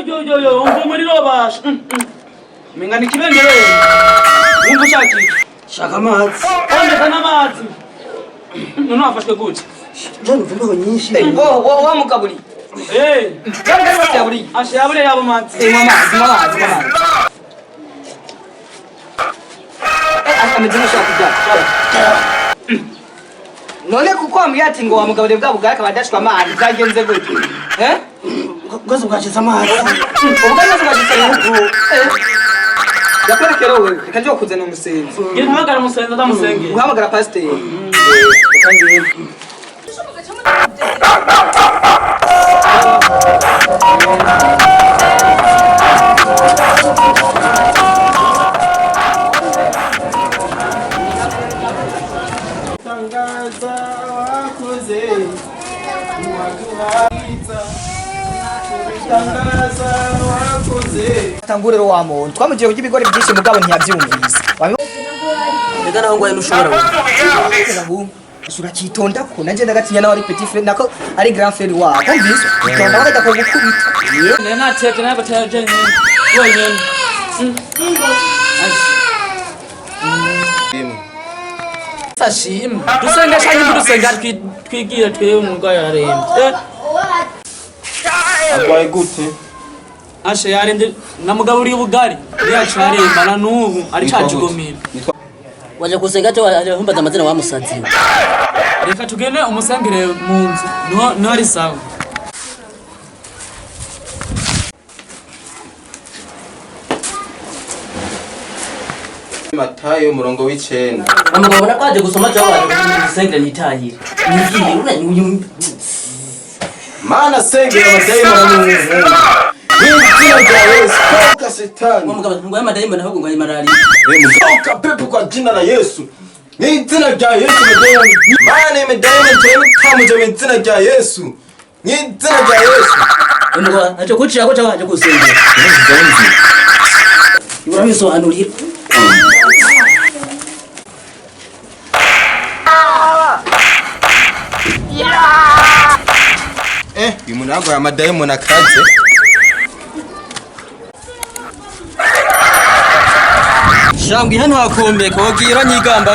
Yo yo yo, umva umuriro basha. Menga ni kibendera. Wumva ushaka iki? Shaka amazi. Ondeka n'amazi. None wafashwe gute? Je numva imbeho nyinshi. Wa mugaburi. Eh, Yabugari yaburi. Asha yabure yabo mazi. Eh, mama, mama, mama. Eh, ameze nk'ushaka kurya. None kuko wambwiye ati ngo wamugaburiye bwa bugari akaba adashwa amazi byagenze gute? Eh? Bwose bwashize amazi. Ubugari bwose bwashitse mu Eh. Yakwerekera wewe, reka nje kuzana umusenzi. Ngira mpamagara umusenzi atamusengera. Guhamagara pasiteri. Reka ngende. Tangaza wakoze waduhariza tangaza wakoze. Tangurero wa muntu twamugiye kurya ibigori byinshi mugabo ntiyabyumvise. Reka naho ngwaye ntushobora Wabivuga urakitonda ko nanje ndagatinya nawe ari petit frère nako ari grand frère wawe. Wumvise? Itonda bakajya kugukubita. Nari natevye nawe gutera jenyine wenyine. Sashima. Dusenga shanye dusenga twigire twebwe umurwayi ararembye. Eh, Arwaye gute? Asha yarembye namugaburiye ubugari. Yacu aremba na nubu ari cajugumira. Waje gusenga cyo waje humbaza amazina wa musazi. Reka tugende umusengere mu nzu. Niho niho ari sawa. Matayo umurongo w'icenda. Mugabo na kwaje gusoma cyo waje gusengera nitahira. Nigiye uyu Mana sengera abadayimoni n'umuhungu. Mw'izina rya Yesu, toka shetani. Mugabo ngo amadayimoni ahubwo ngo ayo malariya. Toka pepo kwa jina la Yesu. Mw'izina rya Yesu madayimoni. Mana imidayimoni jewe tamuje mw'izina rya Yesu. Mw'izina rya Yesu. Mugabo aje kucira ko cyo waje gusengera. Urabisobanurira. Eh, uyu muntu arwaye amadayimoni akaze. Shambwi hano hakombeka wogira nyigamba.